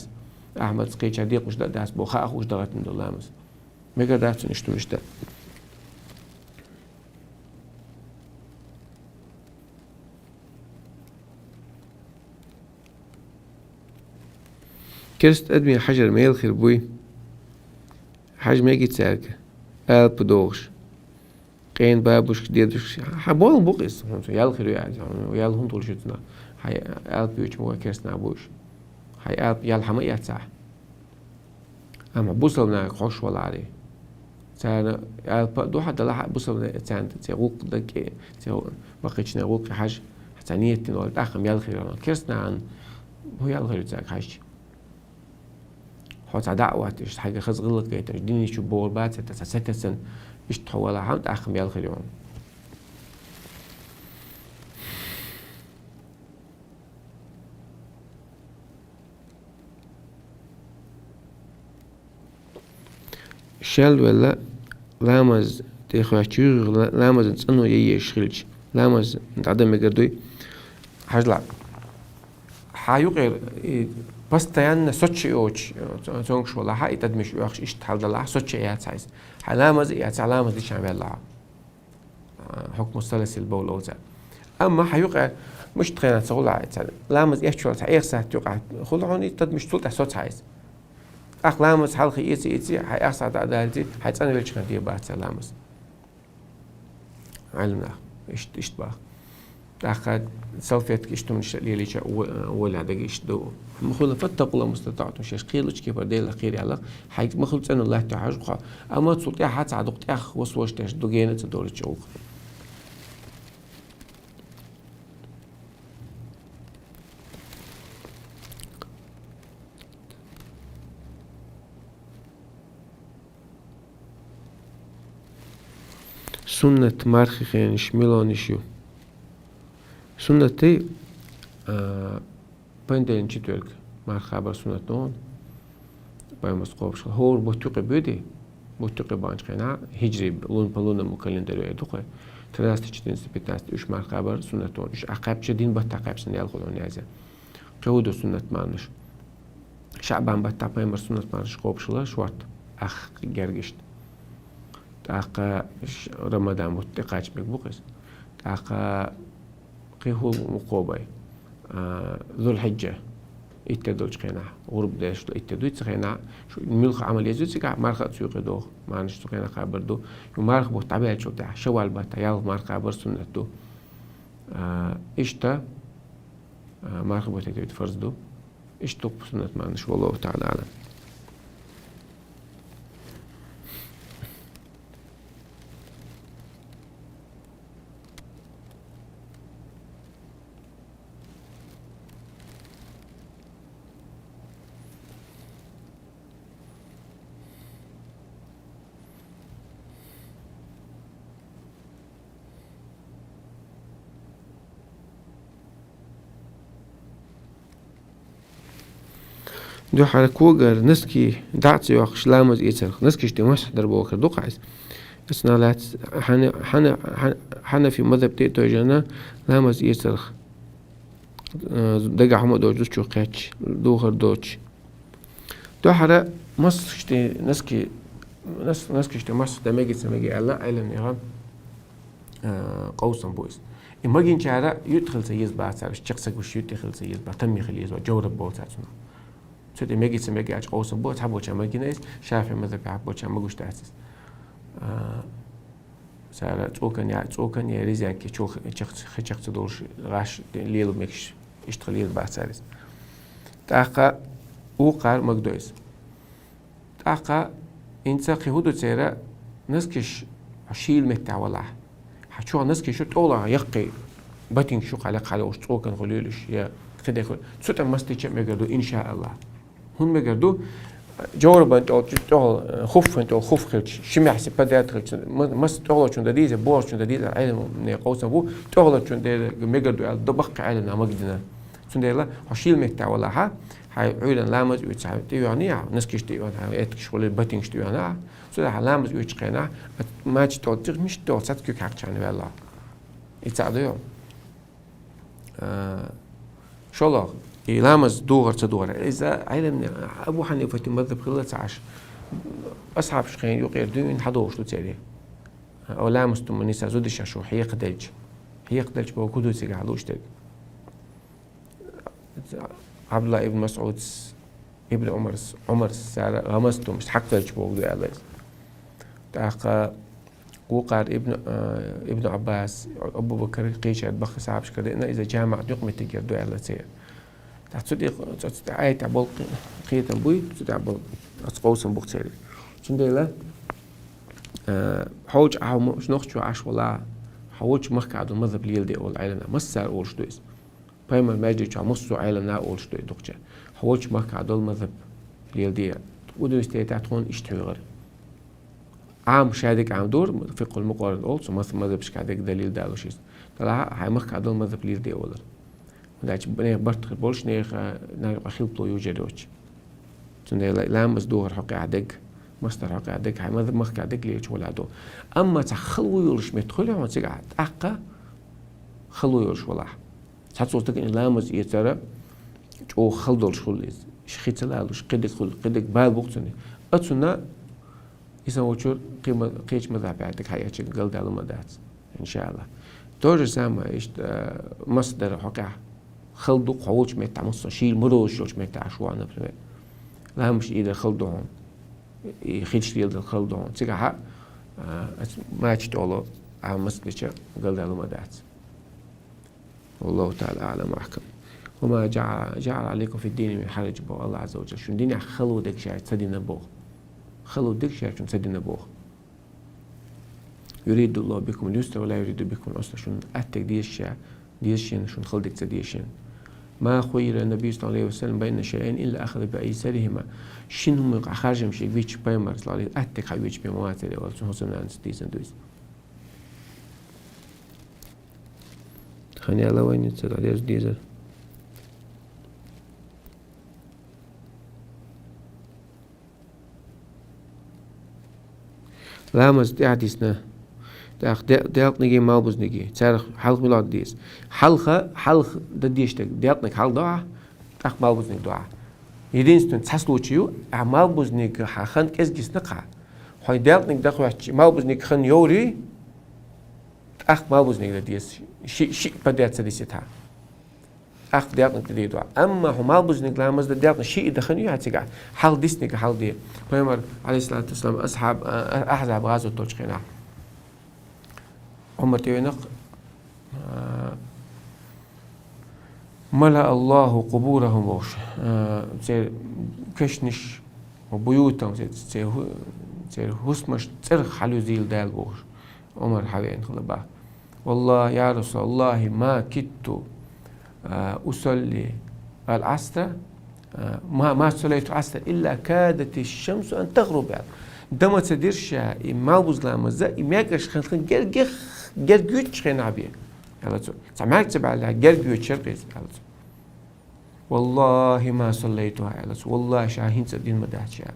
Ахьмадс, кхечара декъалуш дан а дац бо, хаа хууш дагатна ду ламаз. Мегар дац цунна иштта, иштта. Керста адаме хьажар мел хир буй? Хьажа мегий цаьрга, алапа дохуш, къена бабушка, дедушка, хьан болу бу-кх иза, хьуна цо ял хир ю аьлла, хьуна ял хӀунда хуьлуш ю цунах? Хьайн алапа йоьдуш ма вай керстанах буй уьш. Хьайн алапа ял хьан ма эцахь? Амма бусалба нахага хьожуш валаре, царна алапа а ду хьан, далахь а бусалба нахе, царна церан гӀуллакх дан кӀе, церан баккхийчу нахе гӀуллакхе хьажа, цхьа нийят дина валахь, тӀаккха-м ял хир ю. Керстанахана хӀун ял хир ю цаьрга хьаьжча? Хьо цхьа даӀват, иштта хьайга хаза гӀиллакх гайтар, динан чу богӀур бац, цхьа сатесна, иштта хьо валахь-м, тӀаккха-м ял хир ю хьуна. Шел велла, ламаз тӀехваьчча, юьхь-юьхь ла-, ламазан цӀано ян езаш хилча, ламаз дӀадан мегар дуй? Хьажал, хьан юкъера, и, постоянно сочча йоцуш, э, цо-, цомгуш валахь, и тӀадамаш оьхуш иштта хьал далахь, сочча яц хьайца. Хьайн ламаз а яцахь, ламаз дичахь ваьлла хьо. А, хьукму саласил бовл олу цара. Амма хьан юкъа муьшта хенахь ца хуьлу хьайца. Ламаз эцчул цхьа эха сахьт юкъахь хуьлу хьуна, и тӀадамаш цул тӀаьхьа соцу хьайца. ТӀаккха ламаз хьалха эций, эций, хьайн эха сахьт а далийций, хьайн цӀанвеллачу хенахь де бац цара ламаз. Ӏеламнаха иштта, иштта баха. ТӀаккха салфетка иштта хӀуманаш лелийча, во-, волехь дага иштта ду. Ма хуьлу: «فاتقوا الله ما استطعتم», шаьш кхералучу кепара Делах кхера аьлла, хьайга ма хуьлу цӀено латта хьожуш хьо. Амма цул тӀаьхьа цхьа дукха тӀех васвас деш ду гена ца долучу гӀуллакх. Суннат мархи хенаш милониш ю? Суннатий, а, понедельник, четверг марха кхабар суннат ду хьуна. Пайхамарс кхобуш хилла. ХӀора бутт юкъе буьйди, бутт юкъе баханчу хенахь, хиджри, лун-, по лунному календарю эр ду-кх вай. Тринадцатый, четырнадцатый, пятнадцатый уьш марха кхабар суннат ду хьуна. Уьш ахь кхаьбча дин баттахь кхаьбсина ял хуьлу хьуна язъян. Кхин хӀун ду суннат марханаш? ШаӀбан баттахь пайхамарс суннат марханаш кхобуш хилла, шортта, ах гергашна. ТӀаккха ш-, Рамадан бутт тӀекхача мегаргба-кх из. ТӀаккха кхы хӀу-, мукъо бай. А, Зулхьиджа. Итт де долча хенахь. ГӀурба деш ду итт де дуй цу хенахь. Шу муьлха Ӏамал еза цигахь, марха а цу юкъе доху. Маьрша цу хенахь кхабар ду. Ю марха бутт дӀабаьллачул тӀаьхьа, шаввал баттахь ялх марха кхабар суннат ду. А, иштта, а, марха бутт тӀе фарз ду. Иштта дуккха суннат маьрша, валлаху таӀала аӀлам. Дуьххьара когара носки дӀа а ца йоккхуш ламаз эцарх, носкаш тӀе масхь дар бохург ду-кх иза. Ицунах лаьцна хьана-, хьана-, хьана-, хьанафи мазхӀаб тӀе а тевжина ламаз эцарх, э, дагахь хӀума доцуш, зудчух кхаьчча, духар доцуш. Дуьххьара масхьаш тӀе носки, нос-, носкаш тӀе масхь дан мега, ца мега аьлла, Ӏеламнехан, а, къовсам бу иза. И магинчара юьтӀа хила ца еза бацара, чекх ца гуш юьтӀа хила ца еза бац, тамми хила еза бац, жовраб болу цаьрца. Цу тӀе мега, ца мега аьлча къовсам бу, цхьаболчара магийна иза, ШафиӀи мазхӀабехь болчара магуш дац иза. А, цара цӀокан я, цӀокан я резинки чул х-, чекх ца, хи чекх ца долуш, гӀаш лело мегаш, иштта хила еза бацара иза. ТӀаккха вукхара магадо иза. ТӀаккха хӀинца кхин хӀун ду церан, носкаш хьо шийла меттехь валахь. Хьан чохь носкаш ю тӀехула яккхий, ботинкаш ю кхин лекха хьалха йолуш, цӀокан хуьлийла уьш, я кхидерг хуьлийла. Цу тӀе масхь дича а мегар ду, иншааллахь. ХӀунда мегар ду? Жоврабан тӀехула, тӀехула, хуффан тӀехула хуфф хилча, ши маьхьа подряд хилча, ма-, масхь тӀехуларчунна дан деза, бохурчунна дан деза, Ӏеламнехан къовсам бу, тӀехуларчунна дерг мегар ду аьлла, ду баккхий Ӏеламнаха магадина. Цундела хьо шийла меттехь валахь, хьайн Ӏуьйранна ламаз оьцу, хьайн тӀе а йоьхна, носкаш тӀе а йоьхна, хьайн эткаш хуьлийла, ботинкаш тӀе а йоьхна, цу тӀехь ламаз оьцучу хенахь, мача тӀехула тӀе мишта тӀехула цхьацца куьг хьаькхча хьайна ваьлла. И цхьаъ ду йо. А, шолгӀа, и ламаз духар ца духар. Иза Ӏеламнехан, Абу Хьанифатан мазхӀаб хилла ца Ӏаш, асхьабашкахь юкъера дуьйна хьадогӀуш ду церан. Ва ламастумун ниса, зудашах шу хьекхаделча. Хьекхаделча бохург хӀун ду цигахь лууш дерг? Ӏабдулла ибн МасӀудс, ибн Ӏумарс, Ӏумарс, цара гӀамастум, хьекхаделча бохург ду аьлла иза. ТӀаккха вукхара ибн, а, ибн Ӏаббас, Абу Бакр кхечара баккхий сахьабашкара деана, иза жамаӀат юкъаметтигера ду аьлла церан. ТӀаккха цу тӀе, цу, цу тӀе аятехь болу кхетам буй, цу тӀехь болу оцу къовсам бу-кх церан. Цундела, а, хьо волчу ахь ма-, нохчо Ӏаш валахь, хьо волчу махкахь долу мазхӀаб леладе олу Ӏеламнаха, массара олуш ду иза. Пайхамаран маьждиг чохь массо а Ӏеламнаха олуш ду и дукхача. Хьо волчу махкахь долу мазхӀаб леладе. Университетехь тхуна иштта хьоьхура. Ӏама шадерг Ӏама дора, фикъхул мукъаррар олу, цу мас-, мазхӀабашкахь дерг далил далуш иза. Делахь а хьайн махкахь долу мазхӀаб леладе олура. ХӀунда аьлча нехан барт хир болуш, нехан, а, нахана юкъахь хилпало южар йоцуш. Цундела ламаз духар хьокъехь дерг, масхь дар хьокъехь дерг, хьайн мазхӀаб махкахь дерг лелачу валахь ду. Амма цхьа хала вуй йолуш меттиг хуьлу хьуна цигахь, тӀаккха хала вуй йолуш валахь. Цхьацца стагана ламаз эцара чӀогӀа хала долуш хуьлу иза. Хи ца лалуш, кхидерг хуьлу, кхидерг бала бу-кх цунна. Оцунна и сан волчуьра кхин ма-, кхечу мазхӀабехь дерг хьаэцча галдаьлла ма дац, иншааллахь. То же самое, иштта, а, масхь дар хьокъехь хала ду-кх хьо волчу меттехь, массо а шийла мурдаш йолчу меттехь Ӏаш вахана, например. Ламазаш ийдар хала ду хьуна, и хи чу леладар хала ду хьуна. Цигахь а, а, оцу мача тӀехула а масхь дича галдаьлла ма дац. Валлаху таӀала аӀлам ва ахкам. Ва ма жаӀа-, жаӀала Ӏалайкум фид-дини мин хьараж, боху АллахӀ Ӏазза ва Жалла. Шун динехь хала дерг шаьш ца дина боху. Хала дерг шаьш шун ца дина боху. Юридуллаху бикумул юсра ва ла юриду бикумул Ӏусра. Шун аттег деза ша, деза шена, шун хала дерг ца деза шена. Ма хуййира набий саллаллаху Ӏалайхи ва саллам байна шайъайн илла ахаза би айсарихима. Шина хӀуманах харжам шега вича пайхамар саллаллаху Ӏалайхи ва саллам аттег хьан вича бен ма вацара, вала цу хӀусамнанас дийцина ду иза. Тхан яла вайница дӀадерза дезар. Ламаз тӀаьхьа дисна. ТӀаккха де-, делкъниге, малбузниге. Царах хьалха мила деза? Хьалха, хьалха дан дезаш дерг делкъниг хьалха до ахь, тӀаккха малбузниг до ахь. Единственный цхьа случай ю, ахь малбузниг хьан хан кӀезиг гисна-кх ахь. Хьо даькъниг дӀахоьттача, малбузниг хан йоври, тӀаккха малбузниг дан деза. Ши, ши подряд ца дисийтахь. ТӀаккха даькъниг дан деза. Амма хьо малбузниг ламаз дан даькъниг ши и дахан ю хьа цигахь. Хьалха дисниг хьалха де. Пайхамар, алейхиссалату вассалам, асхьаб, а, а, Ахьзаб гӀазот долчу хенахь. Ӏумар тӀевеанакх, а, «Мала Аллаху къубурахум», бохуш, а, церан кешнаш, «буютахум», церан, церан хӀу-, церан хӀусамаш цӀерах хьалюзийла Дала бохуш, Ӏумар хьавеана хилла бах. «Валлахи, я Расулаллахи, ма китту, а, усалли ал-Ӏасра, а, ма, ма саллайту ал-Ӏасра, илла кадати шамсу ан тагӀруба», аьлла. Дан ма ца дира ша и малбуз ламаз, и маьркӀаж хан, хан герга, герга юьтучу хенахь бен, аьлла цо. Цхьа маьркӀа ца баьлла, герга йоьдуш яра-кх иза, аьлла цо. «Валлахи, ма саллайтуха», аьлла цо. «Валлахи, ша хӀинца а дина ма дац ша».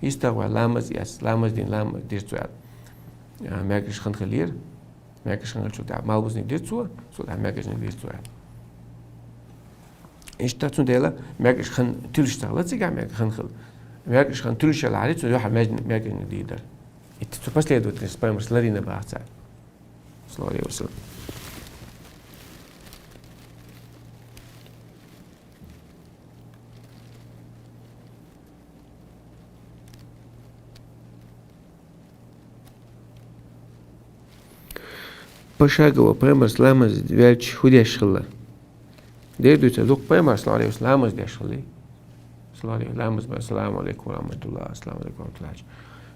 ИстагӀа вай ламаз эцна, ламаз дина, ламаз дира цо, аьлла. А, маьркӀаж хан хилира. МаьркӀаж хан хилчул тӀаьхьа малбузниг дира цо, цул тӀаьхьа маьркӀажниг дира цо, аьлла. Иштта цундела маьркӀаж хан туьллуш ца хилла цигахь, маьркӀаж хан хилла. МаьркӀаж хан туьллуш ялахьара, цо юьхьа маьркӀаж-, маьркӀажниг дийр дара. И цу последовательность пайхамарс ларийна бах цара. Саллаллаху алейхи ва саллям. Пошагово пайхамарс ламаз ваьлча хӀун деш хилла? Дера дуьйцу, дукха пайхамарс, саллаллаху алейхи ва саллям, ламаз деш хилла. Саллаллаху алейхи, ламаз ма, «Ассаламу алейкум ва рахматуллах, ассаламу алейкум ва рахматуллах».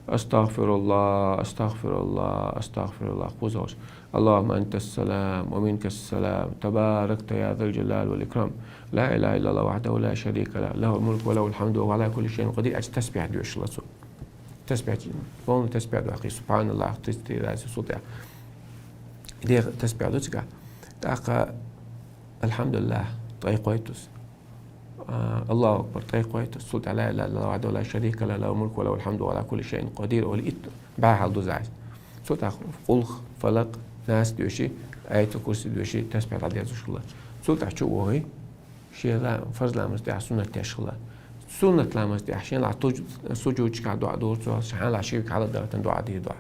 «АстагӀфируллах, астагӀфируллах, астагӀфируллах», кхузахь. «Аллахумма антас-салам, ва минкас-салам, табаракта я зал-джалали вал-икрам. Ла илаха иллаллах вахьдаху ла шарика лах, лахул мулку ва лахул хьамду ва хӀува Ӏала кулли шайин къадир», аьлча тасбихь доьшуш хилла цо. Тасбихь, полный тасбихь ду, хьакхи, субханаллах, тридцать три раза, цул тӀаьхьа. Деха тасбихь ду цигахь. ТӀаккха, алхьамдулиллах, ткъе кхойттуз. А, Аллаху акбар, ткъе кхойттуз. Цул тӀаьхьа ла илаха иллаллах вахьдаху ла шарика лах, лахул мулку ва лахул хьамду ва хӀува Ӏала кулли шайин къадир олий, итт бӀаь хьалдуза иза. Цул тӀаьхьа къулх, фалакъ, нас доьший, аятул курси доьший, тасбихь дӀадерзош хилла. Цул тӀаьхьа чу а вохий, шен ла-, фарз ламаз тӀехь суннат деш хилла. Суннат ламаз тӀехь шен лахь туж-, сужудашкахь доӀа дора цо, шен хьалха шивгахь хьалха дахийтина доӀа дийр ду.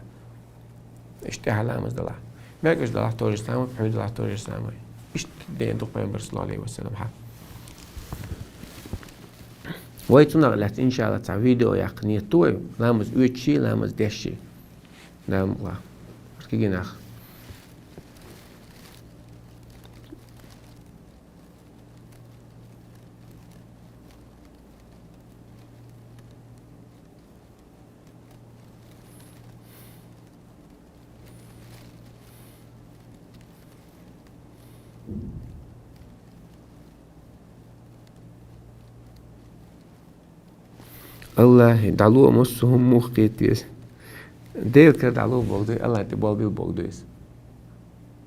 Иштта тӀехь ламаз далахь. МаьркӀаж далахь то же самое, пхьуьй далахь то же самое. Иштта дена ду пайхамар, саллаллаху алейхи ва саллям, хьа. Вай цунах лаьцна, иншалла, цхьа видео яккха ниет ду вай, ламаз оьцуш а, ламаз деш а. Дала мукъ лахь. Кегий нах. Аллахье, дӀало массо а хӀума муха кхета веза. Делан кара дӀало боху ду, Аллахьан тӀе болх билла боху ду иза.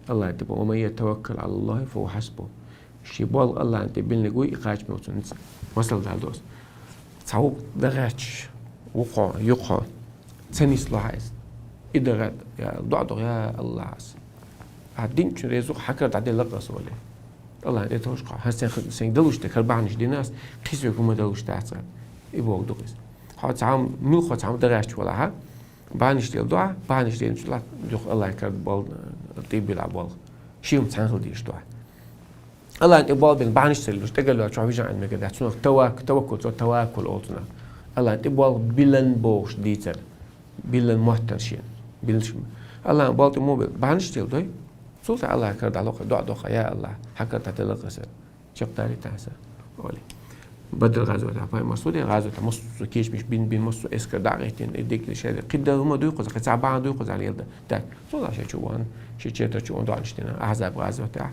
Аллахьан тӀе боху: «Ва ман ятаваккал Ӏала Аллахьи фа хьуа хьасбух». Шен болх Аллахьан тӀе биллинарг ву, и кхача муьлхха цунна масал дала доцу. Цхьа вукх дагӀаьтташ, вукхо, юкхо, ца нисло хьайса. И дагӀаьтта, я, доӀа доху, я Аллахь, ас. Ахь динчун реза ву, хьан кара дӀаделла-кх ас олий. Аллахьан тӀе товш кхо. Хьан сайн, сайн далуш дерг, хӀара бахьанаш дина ас, кхин соьга хӀума далуш дац ас. И боху ду-кх иза. Хьо цхьа хӀума, муьлххо цхьа хӀума дагӀаьтташ валахь, бахьанаш делла доӀа, бахьанаш дина цул тӀаьхьа дуьхьа Аллахьан кара болх, тӀе билла болх. Ши хӀума цхьаьна хила дезаш ду ахь. Аллахьан тӀе болх бина бахьанаш ца луш, тӀе галло чохь вижан Ӏин мегар дац. Цунах тавак-, таваккул, цо таваккул олу цунах. Аллахьан тӀе болх биллан бохуш дийцар. Биллан моттана шена. Биллаш ма. Аллахьан болх тӀе муха билла? Бахьанаш тела дой. Цул тӀаьхьа Аллахьан кара дӀалокха, доӀа докха: «Я Аллахь, хьан кара дӀателла-кх аса. Чекхдарийтахь аса», олий. Бадр гӀазотехь пайхамар, цу ден гӀазотехь массо а кечамаш бин, бин, массо а эскар дӀа а гӀиттина, и дика шаьлта. КхидӀа хӀума дуй кхузахь, кхин цхьа бахьана дуй кхузахь лелла дан. Так, цул тӀаьхьа шен чу вахана, шен четар чу вахана доӀанаш дина, Ахьзаб гӀазотехь.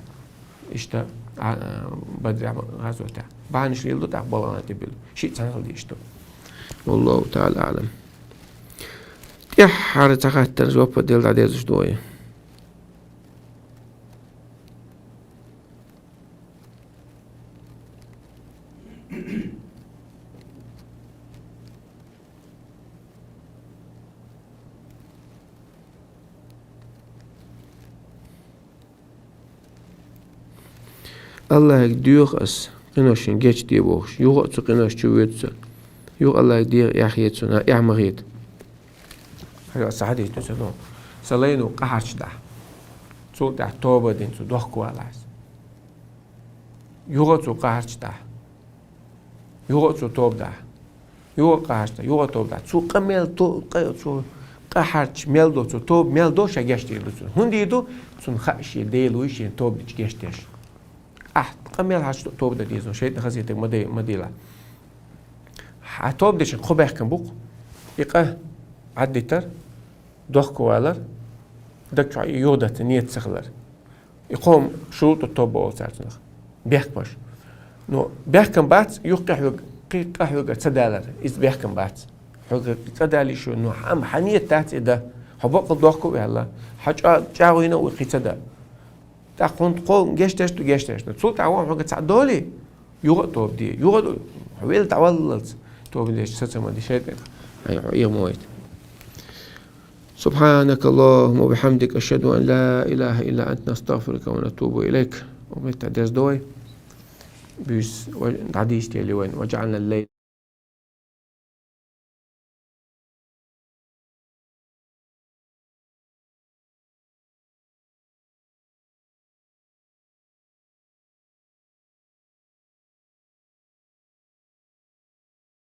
Иштта, а, а, Бадрехь гӀазотехь. Бахьанаш лелла ду, тӀаккха болх Аллахьан тӀе билла. Шиъ цхьаьна хила дезаш ду. Валлаху таӀала аӀлам. ТӀаьххьара цхьа хаттар жоп делла дӀадерзаш ду вай. Аллахьага доьху ас, къиношна гечде бохуш. Юха а цу къинош чу воьду со. Юха Аллахьага деха эхь хета суна, эхь ма хета. Хьажа, са хьадис ду цунах. Са лайно къахьарч дахь. Цул тӀехьа тоба дина цо дохко валахь. Юха цо къахьарч дахь. Юха цо тоба дахь. Юха къахьарч дахь, юха тоба дахь. Цо къа мел то-, къа-, цо къахьарч мел до, цо тоба мел до, ша гештдер ду цунна. ХӀунда ду, цунна хаьа ший Дела вуй, шийна тоба дича гештдеш. Ахь къа мел хьарч тоба дан деза, шайтӀа хазийтаг ма дай-, ма дийла. Хьа тоба дечун кхо бехкам бу-кх. И къа Ӏадитар, дохко валар, даг чу юхадатта нийят ца хилар. И кхо шурутӀ тоба оал цар цунах. Бехкамаш. Ну, бехкам бац, юха къа хьоьга, кхы къа хьоьга ца далар. Иза бехкам бац. Хьоьга къа далийша, ну, хьа-, амма хьа нийят дац и дан. Хьо бакъал дохко а ваьлла. Хьа чӀа-, чӀагӀо йина а вуй кхы ца дан. ТӀаккха хӀунда кхо гештдеш ду, гештдеш ду. Цул тӀехьа вон хьоьга цхьа долий, юха а тоба де. Юха а хьо вел дӀаваллалц тоба деш, сацама де шайтӀа. Хьай, хьо ийгӀа ма вайта. سبحانك اللهم وبحمدك، أشهد أن لا إله إلا أنت، نستغفرك ونتوب إليك. Укх меттехь дерзадой. Буьйса ва-, дӀадийшаделла вайн. وجعلنا الليل